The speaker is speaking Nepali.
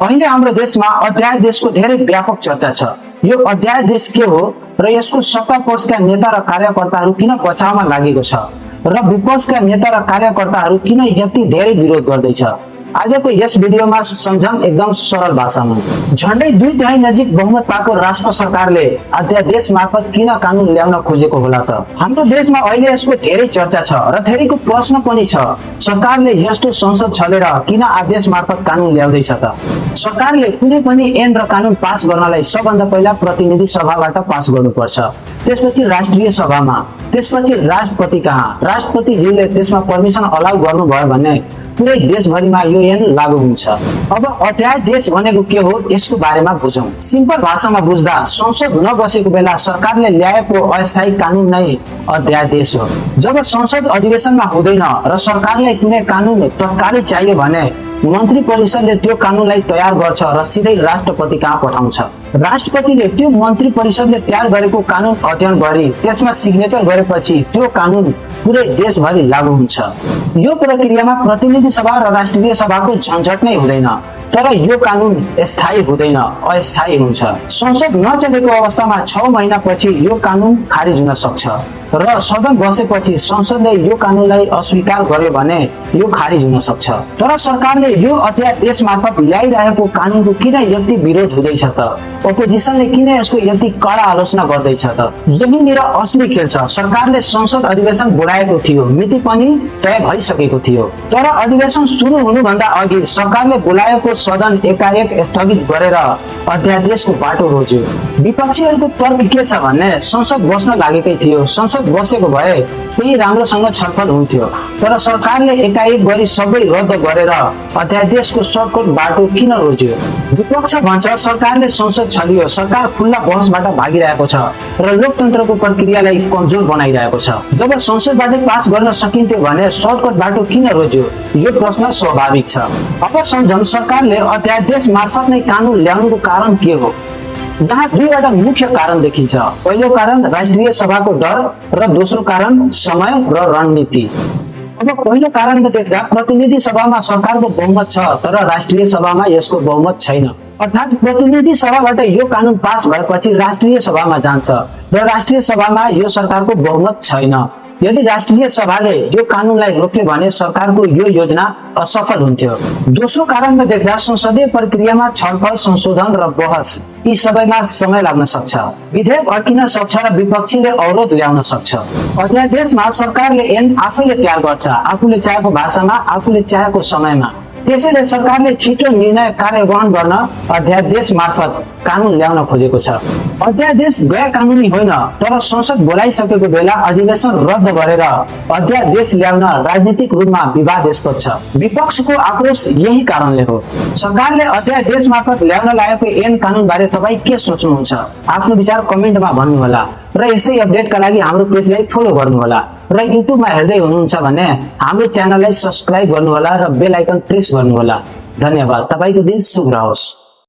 अहिले हाम्रो देशमा अध्यादेशको धेरै व्यापक चर्चा छ। यो अध्यादेश के हो र यसको सत्ता पक्षका नेता र कार्यकर्ताहरू किन बचाउमा लागेको छ र विपक्षका नेता र कार्यकर्ताहरू किन यति धेरै विरोध गर्दैछ, आजको यस भिडियोमा सम्झौँ एकदम सरल भाषामा। झन्डै 2 दशक नजिक बहुमत पाएको राष्ट्र सरकारले अध्यादेश मार्फत किन कानून ल्याउन खोजेको होला त? हाम्रो देशमा अहिले यसको धेरै चर्चा छ र धेरैको प्रश्न पनि छ, सरकारले यस्तो संसद छलेर किन आदेश मार्फत कानून ल्याउँदैछ त? सरकारले कुनै पनि ऐन र कानून पास गर्नलाई सबभन्दा पहिला प्रतिनिधि सभाबाट पास गर्नुपर्छ, त्यसपछि राष्ट्रिय सभामा, त्यसपछि राष्ट्रपति कहाँ। राष्ट्रपतिज्यूले त्यसमा पर्मिसन अलाउ गर्नुभयो भने पुरै देशभरिमा यो ऐन लागू हुन्छ। अब अध्यादेश भनेको के हो यसको बारेमा बुझौं। सिम्पल भाषामा बुझ्दा संसद नबसेको बेला सरकारले ल्याएको अस्थायी कानून नै अध्यादेश हो। जब संसद अधिवेशनमा हुँदैन र सरकारलाई कुनै कानून तत्कालै चाहियो भने मन्त्री परिषदले त्यो कानूनलाई तयार गर्छ र सिधै राष्ट्रपति कहाँ पठाउँछ। राष्ट्रपतिले त्यो मन्त्री परिषदले तयार गरेको कानून अध्ययन गरी त्यसमा सिग्नेचर गरेपछि त्यो कानून पुरै देशभरि लागू हुन्छ। यो प्रक्रियामा प्रतिनिधि सभा र राष्ट्रिय सभाको झन्झट नै हुँदैन, तर यो कानून स्थायी हुँदैन, अस्थायी हुन्छ। संसद नचलेको अवस्थामा 6 महिनापछि यो कानून खारिज हुन सक्छ र सदन बसेपछि संसदले यो कानूनलाई अस्वीकार गर्यो भने यो खारिज हुन सक्छ। तर सरकारले यो अध्यादेश मार्फत ल्याइरहेको कानूनको किन यति विरोध हुँदैछ त? अपोजिसनले किन यसको यति कडा आलोचना गर्दैछ त? यहीँनिर असली खेल छ। सरकारले संसद अधिवेशन बोलाएको थियो, मिति पनि तय भइसकेको थियो, तर अधिवेशन सुरु हुनुभन्दा अघि सरकारले बोलाएको सदन एकाएक स्थगित गरेर अध्यादेशको बाटो रोज्यो। विपक्षीहरूको तर्क के छ भने संसद बस्न लागेकै थियो, संसद बसेको भए त्यही राम्रोसँग छलफल हुन्थ्यो, तर सरकारले एकाएक गरी सबै रद्द गरेर अध्यादेशको सर्टकट बाटो किन रोज्यो? विपक्ष भन्छ सरकारले संसद छलियो, सरकार खुल्ला बहसबाट भागिरहेको छ र लोकतन्त्रको प्रक्रियालाई कमजोर बनाइरहेको छ। जब संसदबाट पास गर्न सकिन्थ्यो भने सर्टकट बाटो किन रोज्यो? यो प्रश्न स्वाभाविक छ। अब सम्झौँ सरकारले अध्यादेश मार्फत नै कानून ल्याउनुको कारण के हो? यहाँ 2वटा मुख्य कारण देखिन्छ। पहिलो कारण राष्ट्रिय सभाको डर र दोस्रो कारण समय र रणनीति। अब पहिलो कारणमा देख्दा प्रतिनिधि सभामा सरकारको बहुमत छ तर राष्ट्रिय सभामा यसको बहुमत छैन, अर्थात् प्रतिनिधि सभाबाट यो कानून पास भएपछि राष्ट्रिय सभामा जान्छ र राष्ट्रिय सभामा यो सरकारको बहुमत छैन। यदि राष्ट्रिय सभाले यो कानूनलाई रोक्यो भने सरकारको यो योजना असफल हुन्थ्यो। दोस्रो कारणमा देख्दा संसदीय प्रक्रियामा छलफल, संशोधन र बहस यी सबैमा समय लाग्न सक्छ, विधेयक अड्किन सक्छ र विपक्षीले अवरोध ल्याउन सक्छ। अध्यादेशमा सरकारले ऐन आफैले तयार गर्छ, आफूले चाहेको भाषामा, आफूले चाहेको समयमा। त्यसैले सरकारले छिटो निर्णय कार्यान्वयन गर्न अध्यादेश मार्फत कानून ल्याउन खोजेको छ। अध्यादेश गैर कानूनी होइन, तर संसद बोलाइसकेको बेला अधिवेशन रद्द गरेर अध्यादेश ल्याउन राजनीतिक रूपमा विवादास्पद छ। विपक्षको आक्रोश यही कारणले हो। सरकारले अध्यादेश मार्फत ल्याउन लागेको ऐन कानून बारे तपाईँ के सोच्नुहुन्छ? आफ्नो विचार कमेन्टमा भन्नुहोला र यस्तै अपडेटका लागि हाम्रो पेजलाई फलो गर्नुहोला र युट्युबमा हेर्दै हुनुहुन्छ भने हाम्रो च्यानललाई सब्स्क्राइब गर्नुहोला र बेल आइकन प्रेस गर्नुहोला। धन्यवाद। तपाईको दिन शुभ रहोस्।